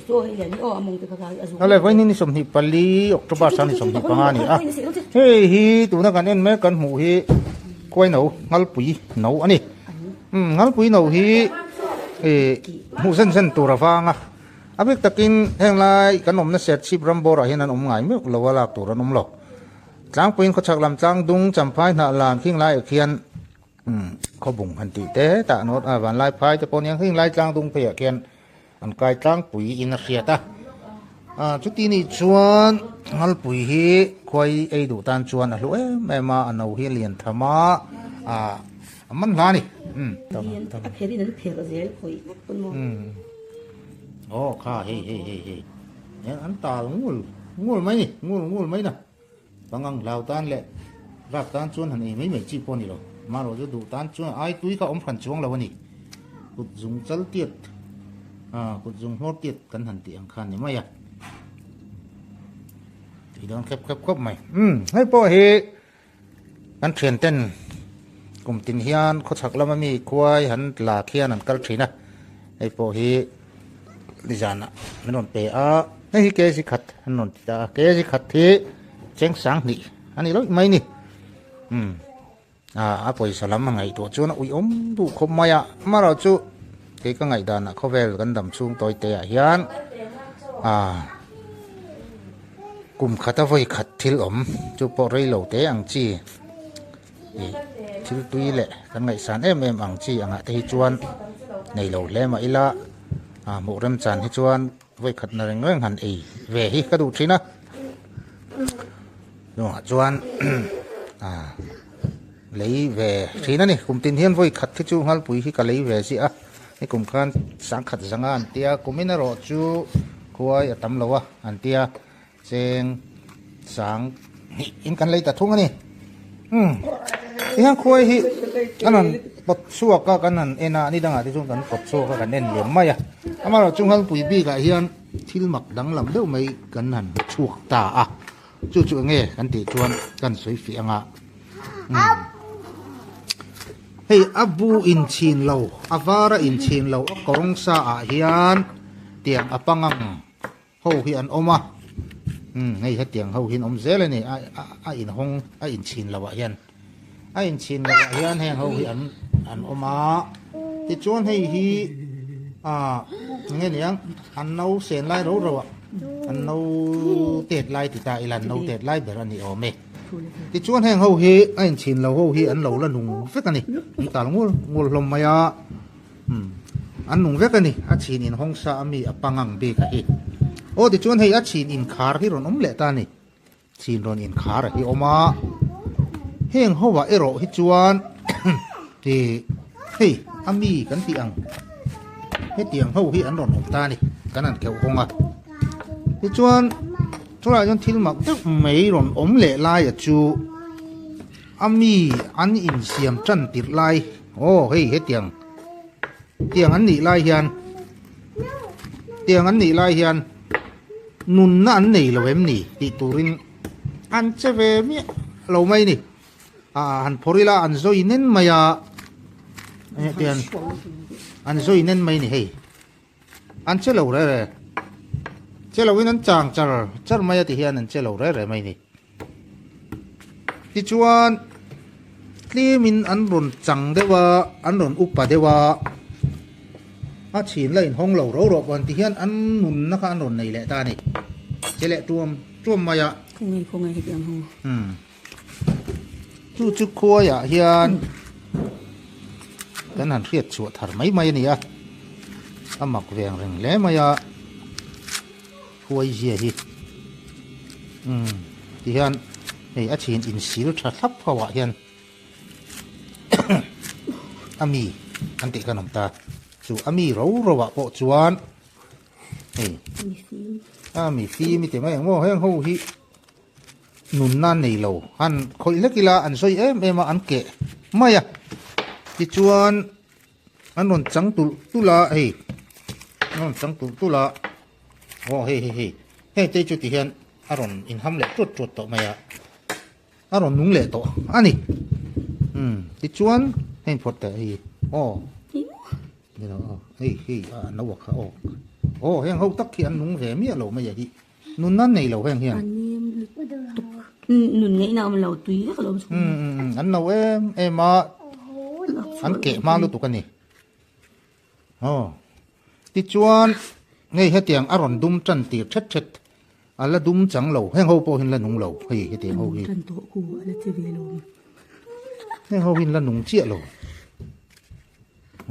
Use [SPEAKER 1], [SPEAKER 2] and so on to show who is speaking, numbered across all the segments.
[SPEAKER 1] Awle vawiin ni 24 October sang ni 25 a ni a, hei hi tuna kan en mek kan hmuh hi Kuaino Ngalpui no a ni. Umm Ngalpui no hi ih hmuh zen zen tur avanga a bik takin heng lai kan awmna Serchhip ram bawrah hian an awm ngai meuh lo a lak tur an awm lo. Tlangpuiin khawchhak lam tlang dung Champhai hnah lan khing laiah khian Umm khawbung han tih te tah nawt a vanlai phai te pawh nia heng lai tlang dung pheiah khian an kai tlangpui in a hriat a ah chuti nih chuan ngalpui hi khuai ei duh tan chuan a hlu em em a a no hi a lian tham a ah a man hla a ni umm
[SPEAKER 2] a pher in an pher zel khawi vek pawn maw
[SPEAKER 1] umm aw kha hei hei hei hei an tal ngul ngul mai ni ngul ngul mai na. Pangang hlau tan leh rak tan chuan han ei mai mai chi pawh a ni lo. Amaherawh chu duh tan chuan ai tui kha awm hran chuang lo a ni. Kut zung chal tiat ah kut zung hmawr tiat kan han tih ang khan ni mai a. Tui dawn khep khep khawp mai. Umm hei pawh hi kan thian ten kum tin hian khawchhak lama mi khuai han la khian an kal thin a. Hei pawh hi nizanah an rawn pe a hei hi kg khat an rawn ti ta a kg khat hi cheng 2000 a ni lawih mai ni umm ah a pawisa lam a ngaihtuah chuan a uiawm duh khawp mai a amaherawh chu kei ka ngaihdanah khawvel kan dam chhung tawi te ah hian ah kum khata vawi khat thil awm chu pawh rei lo te ang chi Ih thil tui leh kan ngaihsan em em ang chi angah te hi chuan nei lo hle mah ila ah hmuh remchan hi chuan vawikhat na reng reng han ei ve hi ka duh thin a chungah chuan ah lei ve thin a ni kum tin hian vawikhat hi chu Nghalpui hi ka lei ve ziah a ni kum khan sangkhat zanga an tia kumin erawh chu khuai a tam lo a an tia. Cheng sang hnih in kan lei ta thung a ni. Umm tihian khuai hi kan han pawt chhuak a kan han en a ni dangah te chuan kan pawt chhuak a kan en liam mai a. Amaherawhchu chu Nghalpui bikah hian thil mak danglam deuh mai kan han hmu chhuak ta a. Chu chu enge kan tih chuan kan sawi fih ang a. Umm hei a bu inchhin lo a var a inchhin lo a kawng sa ah hian tiang a pang ang. Ho hi an awm a, umm hei hetiang ho hi an awm zel a ni, a a inhawng a inchhin loh ah hian a inchhin loh ah hian heng ho hi an an awm a, tichuan hei hi ah eng nge niang an no sen lai ro ro ah an no tet lai ti ta ila an no tet lai ber a ni awm e, tichuan heng ho hi a inchhin lo ho hi an lo la nung vek a ni, an tal ngul ngul hlawm mai a. Umm an nung vek a ni, a chhin in hawng sa a mi a pangang bik a hi. Aw tichuan hei a chhin inkhar hi rawn awm leh ta a ni, chhin rawn inkhar a hi awm a, heng ho ah erawh hi chuan ih hei a mi kan tih ang hetiang ho hi an rawn awm ta a ni, kan han keuh hawng a. Tichuan chulaiah chuan thil mak deuh mai rawn awm leh laia chu a mi an insiam tan tirh lai. Aw hei hetiang tiang an nih lai hian tiang an nih lai hian nunna an nei lo em ni tih turin an che ve miah lo mai ni ah han phawrh ila an zawi nen mai a hetiang an zawi nen mai ni hei an che lo re re che lo in an chang char char mai a ti hian an che lo re re mai ni. Tichuan tlemin an rawn chang deuh a, an rawn upa deuh a, a chhin la inhawng lo ro rawh pawh an ti hian an nunna kha an rawn nei leh ta a ni. Che leh tuam tuam mai a.
[SPEAKER 2] Khawngaih khawngaih hetiang ho.
[SPEAKER 1] Umm. Chu chu khuaiah hian kan han hriat chhuah thar mai mai a ni a, a mak veng reng hle mai a. Khuai zia hi umm ti hian hei a chhin insil tha thlap ho ah hian a mi an tih khan awm ta chu a mi ro ro ah pawh chuan hei a mi fim i ti mai ang maw heng ho hi nunna nei lo han khawih hlek ila an sawi em em a an keh mai a tichuan an rawn chang tulh tulh a hei an rawn chang tulh tulh a aw hei hei hei heng te chu ti hian a rawn inham leh tut tut tawh mai a a rawn nung leh tawh a ni umm tichuan heng phawt teh hei aw ni lo aw hei hei a no a kha aw. Aw heng ho tak khi an nung ve miah lo mai a hi. Nun an nei lo heng hian.
[SPEAKER 2] An nem lutuk. Nun ngaihna awm lo tui vek a lo awm chhung.
[SPEAKER 1] An no em em a. An keh hma lutuk a ni. Aw. Tichuan hei hetiang a rawn dum tan tir thet thet a la dum chang lo heng ho pawh hian la nung lo hei hetiang ho hi.
[SPEAKER 2] Tan tawh ku a la che ve lo.
[SPEAKER 1] Heng ho hian la nung chiah lo.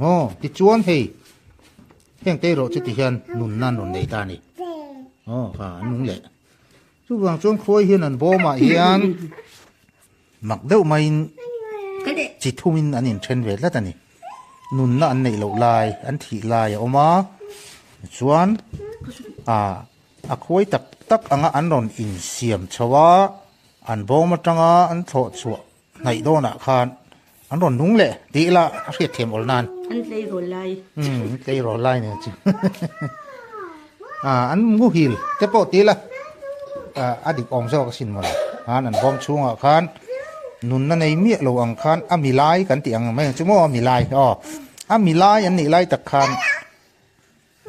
[SPEAKER 1] Aw tichuan hei heng te erawh chu ti hian nunna an rawn nei ta a ni. Aw kha an nung leh. Chuvang chuan khuai hian an bawmah hian mak deuh maiin chi thumin an inthen ve tlat a ni. Nunna an neih loh lai, an thih lai a awm a, chuan ah a khuai tak tak anga an rawn insiam chho a, an bawm atanga an thlawh chhuah hnaih dawnah khan an rawn nung leh tih ila a hriatthiam awl nan.
[SPEAKER 2] An tleirawl lai.
[SPEAKER 1] Umm an tleirawl lai nen chu. Ah an muhil te pawh tih ila ah a dik awm zawk asin mawle. Khan an bawm chhungah khan nunna nei miah lo ang khan a mi lai kan tih ang mai ang chu maw a mi lai aw a mi lai an nih lai tak khan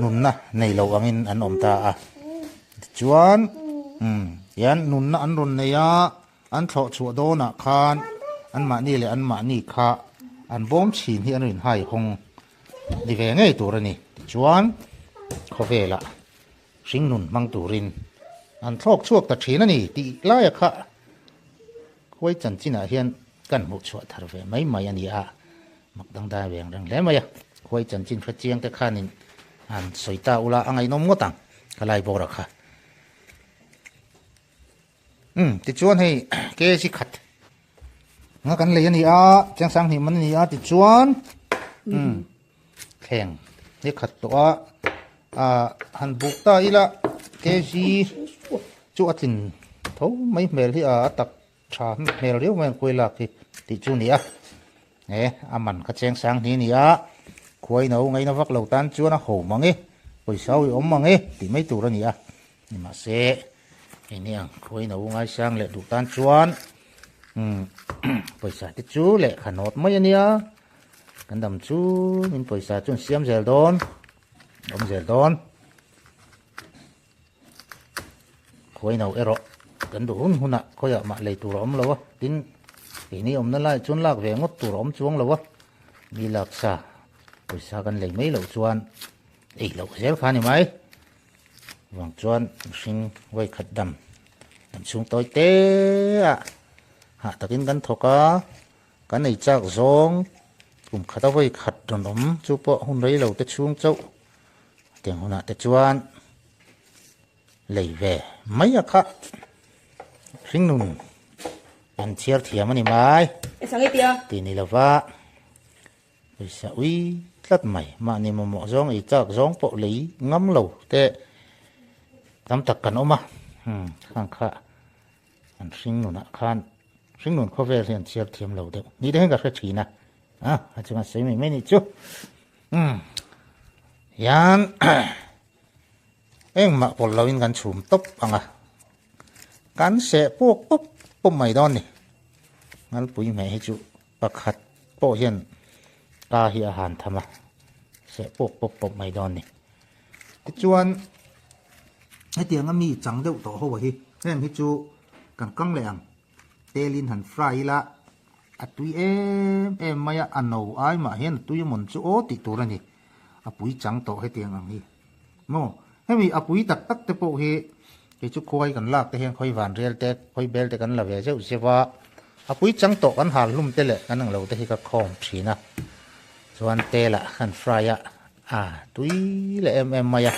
[SPEAKER 1] Nunna nei lo angin an awm ta a. Tichuan, umm, hian nunna an rawn nei a, an thlawh chhuah dawnah khan anmahni leh anmahni kha an bawm chhin hi an rawn haihawng ni ve ngei tur a ni. Tichuan, khawvelah hringnun hmang turin an thlawk chhuak ta thin a ni tih laia kha khuai chanchinah hian kan hmuh chhuah thar ve mai mai a ni a. Mak dangdai ve ang reng hle mai a, khuai chanchin hre chiang te khanin han sawi ta ula a ngaihnawm ngawt ang ka lai bawr a kha. Umm tichuan hei kg khat nga kan lei a ni a, chiang sang hnih man a ni a tichuan umm thleng hi khat tawh a, ah han buk ta ila kg chu a tlin tho mai hmel hi a a tak Tha hmel riau mai ang khuai lak hi tih chu a ni a, he a man kha cheng sang hni a ni a, khuai no ngaina vak lo tan chuan a ho mang e, pawisa awi awm mang e tih mai tur a ni a, nimahse hei ni ang khuai no ngaisang leh duh tan chuan umm pawisa te chu lehkha nawt mai a nia, kan dam chu min pawisa chu an siam zel dawn, awm zel dawn. Khuai no erawh kan duh hun hunah khawiah mah lei tur a awm lo a, tin keini awmna laiah chuan lak ve ngawt tur a awm chuang lo a, mi lak sa pawisa kan lei mai loh chuan ei loh zel kha a ni mai. Vang chuan mihring vawikhat dam dam chhung tawi te ah hah takin kan thawk a, kan ei chak zawng kum khata vawikhat rawn awm chu pawh hun rei lo te chhung chauh Tiang hunah te chuan lei ve mai a kha hringnun an chhiar thiam a ni mai tih ni lova pawisa ui tlat mai mahni mamawh zawng ei chak zawng pawh lei ngam lo te tam tak kan awm a khang kha an hringnunah khan hringnun khawvel hi an chhiar thiam lo deuh ni te hian ka hre thin a a a chunga sawi mai mai ni chu. Umm hian engmah pawlh loin kan chhum tawp ang a, kan seh puak pawp pawp mai dawn ni. Ngalpui hmeh hi chu pakhat pawh hian ka hi a han tham a, seh puak pawp pawp mai dawn ni. Tichuan hetianga mi chang deuh tawh ho hi heng hi chu kan kang leh ang telin han fry ila A tui em em mai a, a no ai mah hian a tui amawn chu aw tih tur a ni. A pui chang tawh hetiang ang hi. Maw? Hemi a pui tak tak te pawh hi kei chu khuai kan lak te hian khawi van rial te, khawi bel te kan la ve zeuh zeuh a. A pui chang tawh kan hal hlum te leh kan ang lo te hi ka khawm thin a. Chuan tel ah kan fry a, a tui leh em em mai a.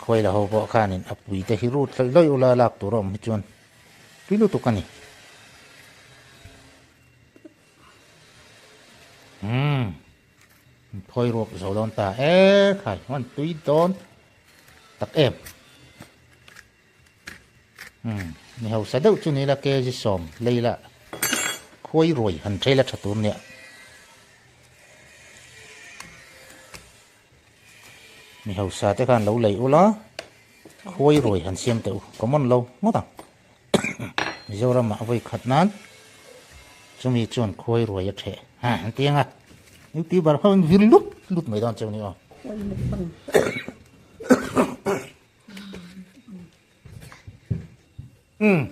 [SPEAKER 1] Khawi la ho pawh khanin a pui te hi rut hlawih hlawih ula lak tur a awm hi chuan. Tui lutuk a ni. Umm. Phawi ruak zo dawn ta e khai hman tui dawn tak em. Umm. Ni hausa deuh chu ni la kg 10 lei la khuai ruai han thei la tha tur nia. Mi hausa te khan lo lei ula khuai ruai han siam teh u common lo ngawt ang Mizoram ah vawi khat nan chumi chuan khuai ruai a theh ha an ti ang a youtuber ho in vir lut lut mai dawn cheu ni aw. Umm.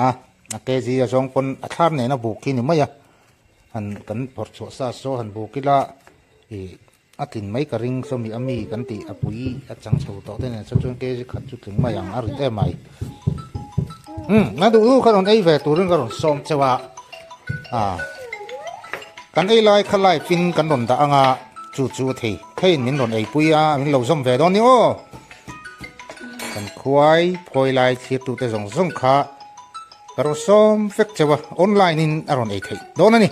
[SPEAKER 1] A, a kg a zawng pawn a thlar nena buk hi ni mai a. Han kan phawrh chhuah sa saw han buk ila ih a tlin mai ka ring sawmi a mi kan tih a pui a chang chho tawh te nen saw chuan kg khat chu tling mai ang a rit em mai. Umm, na duh duh kha rawn ei ve turin ka rawn sawm cheu a. A, kan ei lai kha live in kan rawn dah anga chu chu a thei theiin min rawn eipui a min lo zawm ve dawn ni aw. Kan khuai phawi lai thirtute zawng zawng kha ka rawn sawm vek cheu a, online in a rawn ei theih dawn a ni.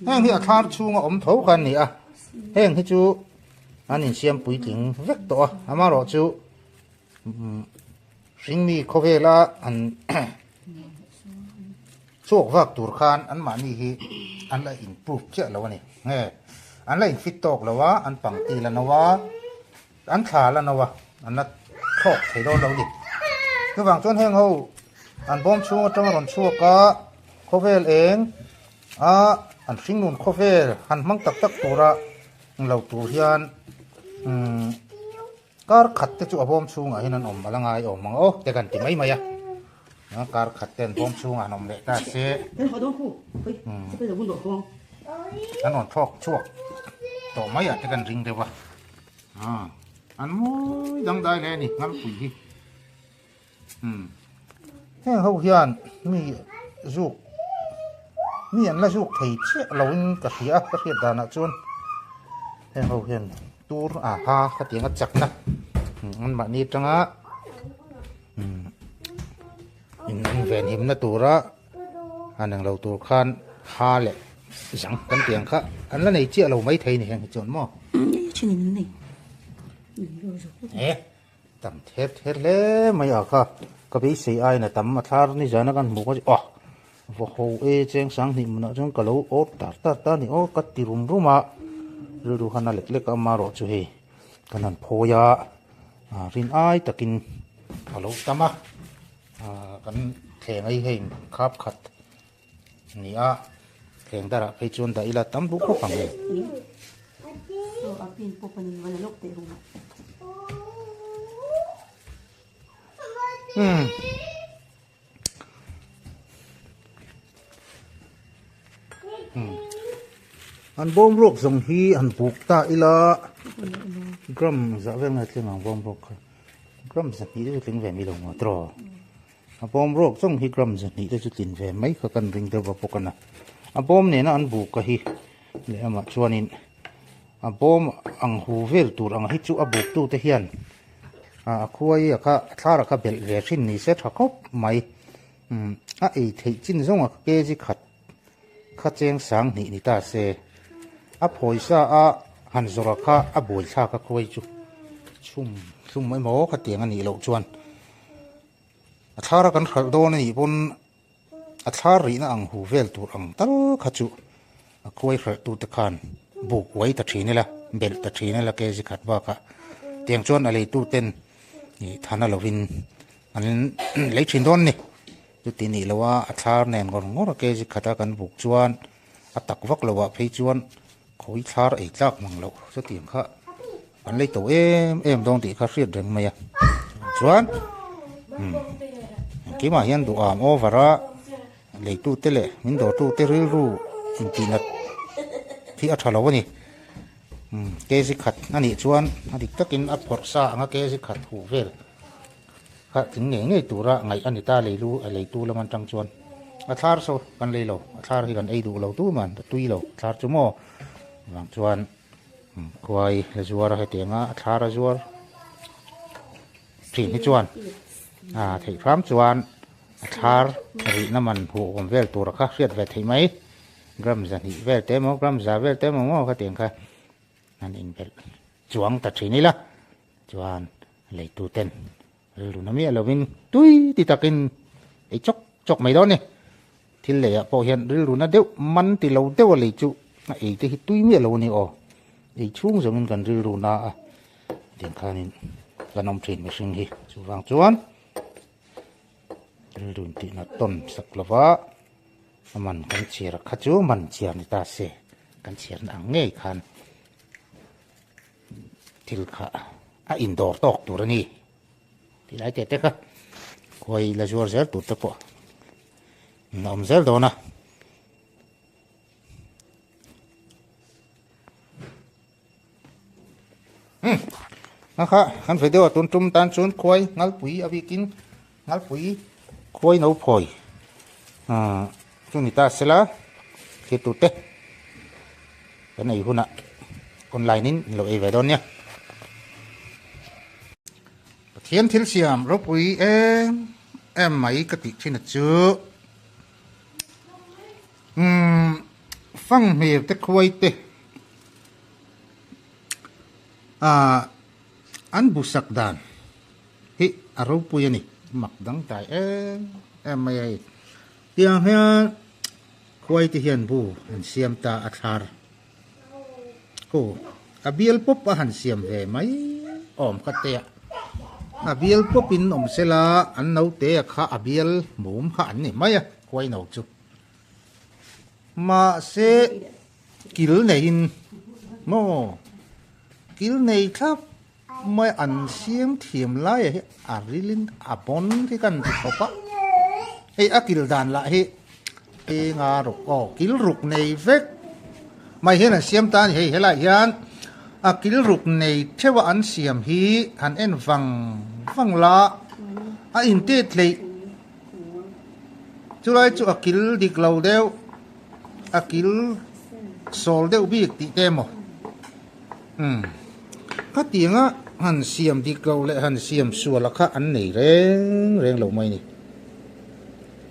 [SPEAKER 1] Heng hi a thlar chhunga awm tho kha an ni a, heng hi chu an insiam puitling vek tawh a, amaherawh chu hringmi khawvela an chhuak vak tur khan anmahni hi an la improve chiah lo a ni. Nge an la infit tawk lo a, an pangti la no a, an thla la no a, an la thlawk thei dawn lo a ni. Chuvang chuan heng ho an bawm chhung atanga rawn chhuak a, khawvel eng a an hringnun khawvel han hmang tak tak tura lo tur hian umm Kar khat te chu a bawm chhungah hian an awm a la ngai awm ang aw te kan ti mai mai a, kar khat te an bawm chhungah an awm leh ta se an rawn thlawk chhuak tawh mai ah te kan ring deuh a, an mawi dangdai hle a ni Ngalpui hi. Heng ho hian mi zuk mi an la zuk thei chiah lo in ka hria a ka hriat danah chuan heng ho hian tur a ha khatiang a chakna an mahni atanga in invenhimna tura an englo tur khan ha leh zang kan tih ang kha an la nei chiah lo maithei ni heng hi chuan maw. Tam ther ther hle mai a kha ka beisei aiin a tam a thlar nizan a kan hmuh kha chu aw va ho e cheng sang hnih hmunah chuan ka lo awr tar tar ta a ni aw ka ti rum rum a rilru khan a lek lek a amaherawh chu hei kan han phawi a rin ai takin a lo tam a kan thleng a hi hei khap khat a ni a thleng darah phei chuan dah ila tam duh khawp ang e. Hmm. Hmm. An bawm ruak zawng hi han buk ta ila gram zah vel ngai thleng ang bawm ruak kha gram zahnih te chu tling ve mi lo maw tiraw. A bawm ruak zawng hi gram zahnih te chu tlin ve mai kha kan ring deuh va bawk a na. A bawm nena an buk a hi lehlamah chuanin a bawm ang hu vel tur ang hi chu a buk tute hian a khuai a kha a thlar a kha belh ve thin ni se tha khawp mai. Umm a ei theih chin zawng a kg khat kha cheng sang hnih ni ta se a phawisa a han zawrh a kha a buai thlak a khuai chu chhum hlum emaw khatiang a nih loh chuan. A thlar a kan hralh dawn a nih pawn a thlar rihna ang hu vel tur ang tal kha chu a khuai hralh tute khan buk uai ta thin ila, belh ta thin ila kg khat bakah tiang chuan a leitu ten ih thana lovin an lei thin dawn a ni. Chuti nih loh a a thlar nen ngawr ngawr a kg khat a kan buk chuan a tak vak loh ah phei chuan khawi thlar ei tlak mang loh chutiang kha An lei to em em dawn tih kha hriat reng mai a chuan umm engkimah hian duham over a leitute leh min dawrtute rilru intihnat hi a tha lo a ni umm kg khat a nih chuan a dik takin a phawrh sa anga kg khat huh vel kha tling ngei ngei tura ngaih a ni ta leilu a leitu lam atang chuan a thlar saw kan lei lo a thlar hi kan ei duh lo tu man a tui lo thlar chu maw vang chuan. Khuai la zuar a hetiang a a thlar a zuar thin hi chuan a theih hram chuan a thlar rihna man huh awm vel tur kha hriat ve theih mai gram zahnih vel te emaw gram za vel te emaw maw khatiang kha an inbelh chuang ta thin ila chuan leitu ten Rilru na miah lovin tui ti takin ei chawk chawk mai dawn a ni. Thil leiah pawh hian rilru na deuh man ti lo deuh a lei chu a ei te hi tui miah lo a ni aw. Ei chhung zawngin kan rilru na a tiang khanin kan awm thin mihring hi. Chuvang chuan rilru intihna tawn sak lova a man kan chhiar kha chu man chhiar ni ta se kan chhiarna ang ngei khan thil kha a indawr tawk tur a ni. Tih lai te te kha khuai la zuar zel tur te pawh a awm zel dawn a. A kha kan video tun tum tan chuan khuai ngalpui a bikin ngalpui khuai no phawi ah chu ni ta sela thlir tur te kan ei hunah online in in lo ei ve dawn nia. Pathian thil siam ropui em em mai ka tih thin a chu umm fanghmir te khuai te ah an bu sak dan hi a ropui a ni mak dang tai em em mai a hei tiang hian khuai te hian bu an siam ta a thlar Aw a bial pawp a han siam ve mai awm kha te a, a bial pawp in awm se la an naute a kha a bial mum kha an ni mai a khuai no chu. Mahse kil neiin maw kil nei thlap mai an siam thiam lai ah hi a rilin a bawn hi kan ti khawp a, hei a kil dan lah hi enga ruk aw kil ruk nei vek mai hian an siam ta a ni hei helaiah hian a kil ruk nei theuh a an siam hi han en vang vang la a intet hleih chulai chu a kil dik lo deuh a kil sawl deuh bik tih te emaw. Umm. Khatianga han siam dik lo leh han siam sual a kha an nei reng reng lo mai ni.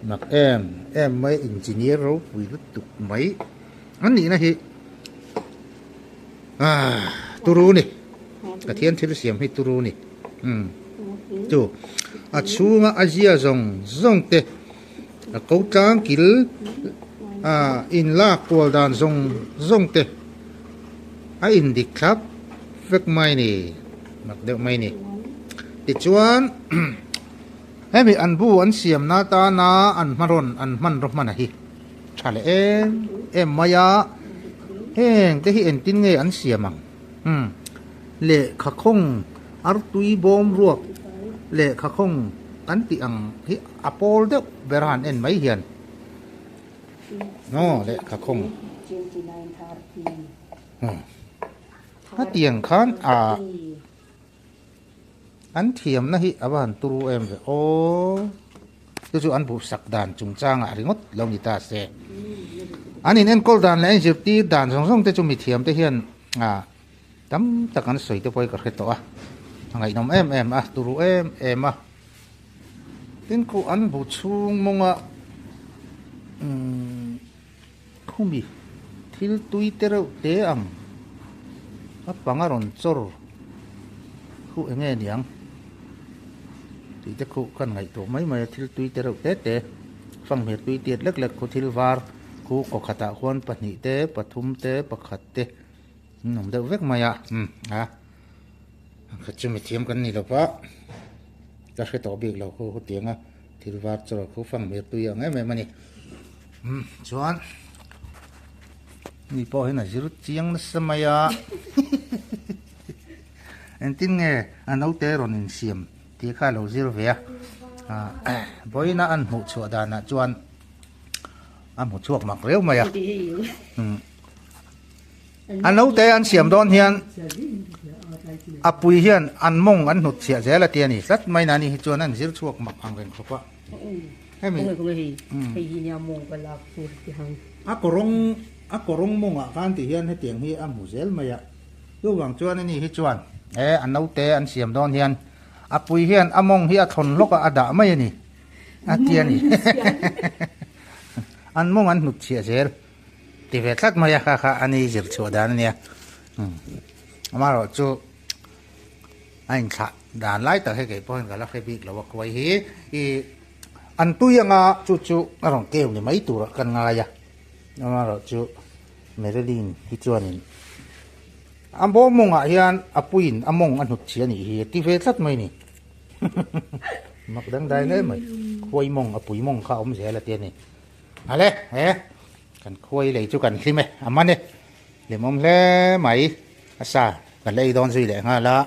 [SPEAKER 1] Mak em em mai engineer ropui lutuk mai an nihna hi ah turu ni. Pathian thil siam hi turu ni. Umm. Chu a chhunga a zia zawng zawng te a ko tlang kil ah inlak kual dan zawng zawng te. A indik thlap vek mai ni, mak deuh mai ni. Tichuan hemi an bu an siamna atana an hmarawn an hmanraw hman a hi tha leh em em mai a, heng te hi engtin nge an siam ang? Umm lehkha khawng artui bawm ruak lehkha khawng kan tih ang hi a pawl deuh ber a han en mai hian. Aw lehkha khawng. Hetiang khan a an thiamna hi a va han turu em ve aw. Chu chu an buhsak dan chungchangah ringawt lo ni ta se. An in enkawl dan leh an zirtir dan zawng zawng te chu mithiam te hian a tam tak an sawi te pawh hi ka hre tawh a. A ngaihnawm em em a, turu em em a. Tin khu an bu chhung mawnga umm khumi thil tui te reuh te ang a panga rawn chawr khu eng nge niang tih te khu kan ngaihtuah mai mai a thil tui te reuh te te fanghmir tui tiat lek lek khu thil var khu kaw khatah khuan pahnih te pathum te pakhat te an awm deuh vek mai a umm a. Kha chu mithiam kan ni lo va, ka hre tawh bik lo khu hetianga thil var chaw khu fang hmel tui ang em em a ni. Umm chuan mi pawh hian a zir chiang nasa mai a, engtin nge a naute rawn insiam tih kha a lo zir ve a, vawiina an hmuh chhuah danah chuan a hmu chhuak mak riau mai a. A naute an siam dawn hian a pui hian an mawng an hnut chhiah zel a ti a ni tlat mai na ni hi chuan an zir chhuak mak ang reng khawp a. Hemi a kawrawng a kawrawng mawngah khan ti hian hetiang hi a hmu zel mai a. Chuvang chuan ani hi chuan he a naute an siam dawn hian a pui hian a mawng hi a thawn hlawk a a dah mai a ni a ti a ni. An mawng an hnut chhiah zel. Ti ve tlat mai a kha kha a ni zir chhuah dan a nia amaherawh chu a inthlah dan lai tak hi kei pawh hian ka la hre bik lo a khuai hi ih an tui anga chu chu a rawn keu ni mai turah kan ngai a amaherawh chu Marilyn hi chuanin a bawm mawngah hian a puiin a mawng a hnut chhi a nih hi a ti ve tlat mai a ni mak dangdai hle mai khuai mawng a pui mawng kha a awm zel a ti a ni. Ale he kan khuai lei chu kan hlim e a man e hlimawm hle mai a sa kan la ei dawn zui leh nghal a.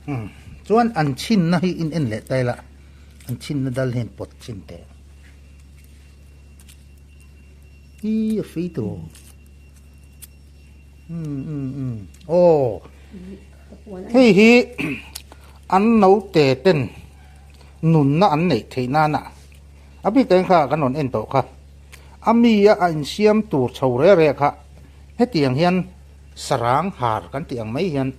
[SPEAKER 1] Umm chuan an chhinna hi in en leh ta ila an chhinna dal hian pawt chhin teh hi a fei tur umm umm umm aw hei hi an naute ten nunna an neih theih nana a bik takin kha kan rawn en tawh kha a mi a a insiam tur chho reh reh kha hetiang hian sarang har kan tih ang mai hian.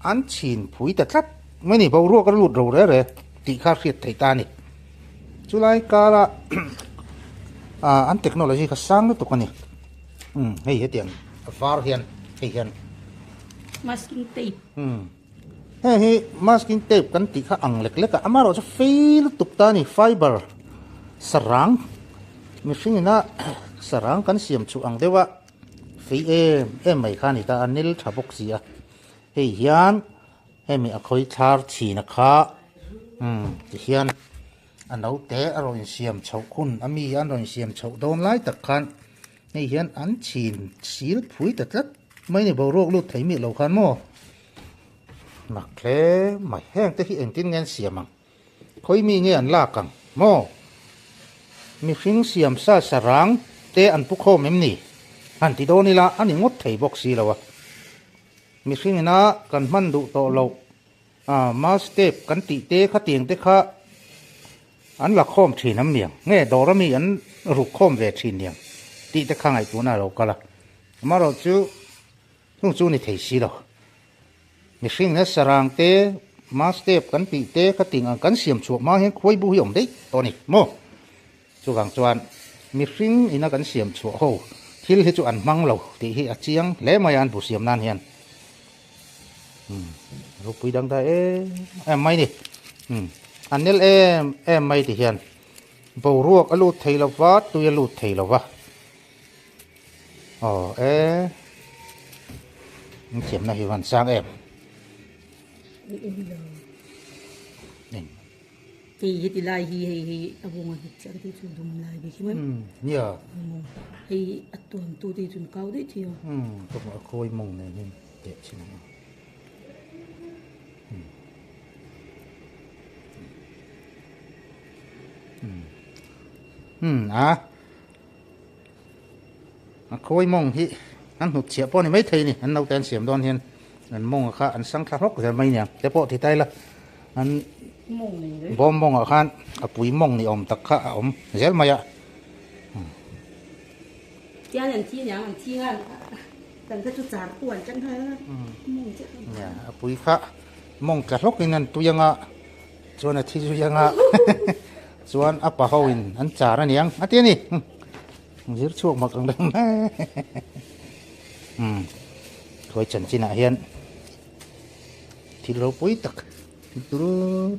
[SPEAKER 1] An chhin phui ta tlat mai ni, boruak a lut ro re re tih kha hriat theih ta a ni. Chulai kara an technology kha sang lutuk a ni. Umm hei hetiang a var hian hei hian.
[SPEAKER 2] Masking tape.
[SPEAKER 1] Umm hei hi masking tape kan tih kha ang lek lek a, amaherawh chu fei lutuk ta a ni, fiber sarang mihring ina sarang kan siam chhuh ang deuh a. Fei em em mai kha a ni ta a, nil tha bawk si a. Hei hian hemi a khawi thlar chhin a kha umm tihian a naute a rawn insiam chhoh hun a mi an rawn insiam chhoh dawn lai tak khan hei hian an chhin sil phui ta tlat mai ni boruak lut thei miah lo khan maw mak hle mai heng te hi engtin nge an siam ang. Khawi mi nge an lak ang maw? Mihring siam sa sarang te an pu khawm em ni? Han ti dawn ila a ni ngawt thei bawk si lo a. Mihring ina kan hman duh tawh loh a mask tape kan tih te khatiang te kha an la khawm thin am niang nge dawr ami an ruk khawm ve thin niang tih te kha ngaihtuahna a lo kal a. Amaherawh chu chung chu ni thei si lo. Mihring leh sarang te, mask tape kan tih te kha ting ang kan siam chhuah hma hian khuai bu hi a awm daih tawh a ni maw? Chuvang chuan mihring ina kan siam chhuah ho thil hi chu an hmang lo tih hi a chiang hle mai a an bu siam nan hian. Umm ropui dang ta em em mai ni. Umm a nel em em mai ti hian boruak a lut thei lova tui a lut thei lova. Aw e in thiamna hi van sang em
[SPEAKER 2] hei hi ti lai hi hei hi a vawng a hit chiah te chu dum lai bik hi mai
[SPEAKER 1] nia
[SPEAKER 2] hei a tuam tu te chu kau daih thei a
[SPEAKER 1] ka hmuh a khawi mawng nen hian teh chin ang a. A khawi mawng hi an hnut chhiah pawh a ni maithei a ni an naute an siam dawn hian an mawng kha an sang thla hlawk zel mai nia te pawh ti ta ila an bawm mawngah khan a pui mawng ni awm tak kha a awm zel mai a. Nia a pui kha mawng tla hlawk in an tui anga chuan a thi zui anga chuan a pa ho in an char a niang a ti a ni. Zir chhuak mak ang deuh mai. Umm khawi chanchin ah hian thil ropui tak thil turu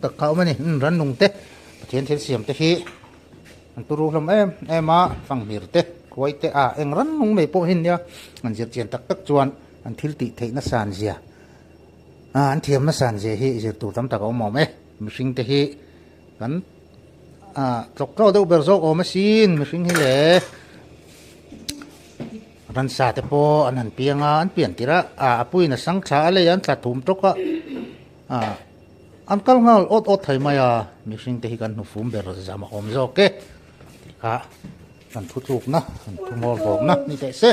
[SPEAKER 1] tak kha a awm a ni. Umm rannung te Pathian thil siam te hi an turu hlawm em em a fanghmir te khuai te ah eng rannung mai pawh hi nia an zir chian tak tak chuan an thil tih theih nasa an zia ah an thiam nasa an zia hi zir tur tam tak a awm awm e mihring te hi kan Ah tlawk tlawk deuh ber zawk awm asin mihring hi le ransa te pawh an han piang a an pian tirh a ah a puiin a sang thla a lei a an tla thum tawk a ah an kal nghal awt awt thei mai a mihring te hi kan hnufum ber zam a awm zawk e tih kha kan thu tlukna kan thu mawl bawkna ni teh se.